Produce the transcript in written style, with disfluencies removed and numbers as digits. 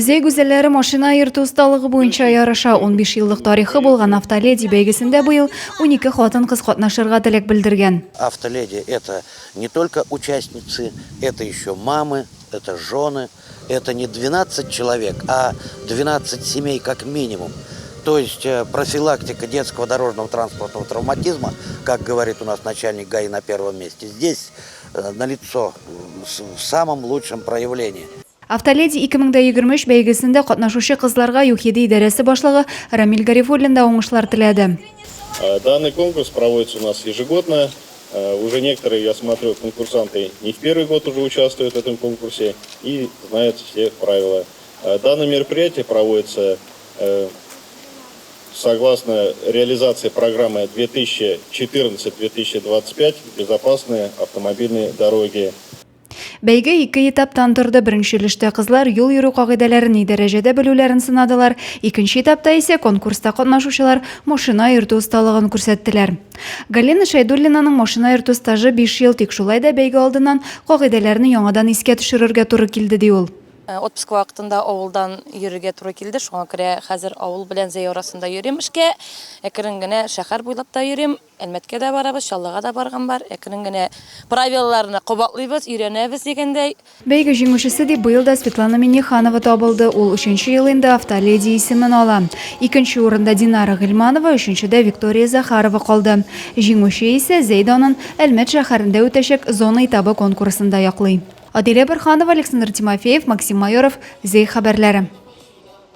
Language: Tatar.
Зәй гүзәлләре машина йөртү осталыгы буенча ярыша. 15 еллык тарихы булган Автоледи бәйгесендә быел 12 хатын-кыз катнашырга теләк белдергән. Автоледи это не только участницы, это еще мамы, это жены, это не 12 человек, а 12 семей как минимум. То есть э, профилактика детского дорожного транспортного травматизма, как говорит у нас начальник ГАИ на первом месте, здесь э, налицо в самом лучшем проявлении. Автоледи 2023 бәйгесендә катнашучы кызларга ЮХИДИ идарәсе башлыгы Рамил Гарифуллин да уңышлар теләде. Данный конкурс проводится у нас ежегодно. Уже некоторые, я смотрю, конкурсанты не в первый год уже участвуют в этом конкурсе и знают все правила. Данное мероприятие проводится согласно реализации программы 2014-2025 «Безопасные автомобильные дороги». Бәйге ике этаптан торды. Беренче өлештә кызлар юл йөрү кагыйдәләрен ни дәрәҗәдә белүләрен сынадылар. Икенче этапта исә конкурста катнашучылар машина йөртү осталыгын күрсәттеләр. Галина Шәйдуллинаның машина йөртү стажы 5 ел, тик шулай да бәйге алдыннан кагыйдәләрне яңадан искә төшерергә туры килде, ди ул. Э, отпуск вакытында авылдан йөрергә туры килде, шуңа күрә хәзер авыл белән Зәй арасында йөрим эшкә. Әкрен генә шәһәр буйлап та йөрим. Әлмәткә дә барабыз, Чаллыга да барган бар. Әкрен генә правилаларны кабатлыйбыз, өйрәнәбез дигәндәй. Бәйге җиңүчесе дип быел да Светлана Миннеханова табылды. Ул өченче ел инде Автоледи исемен ала. Икенче урында Динара Гыйльманова, өченчедә Виктория Захарова калды. Җиңүче исә Зәй данын Әлмәт шәһәрендә үтәчәк зона этабы конкурсында яклый. Адилә Борһанова, Александр Тимофеев, Максим Майоров, Зәй хәбәрләре.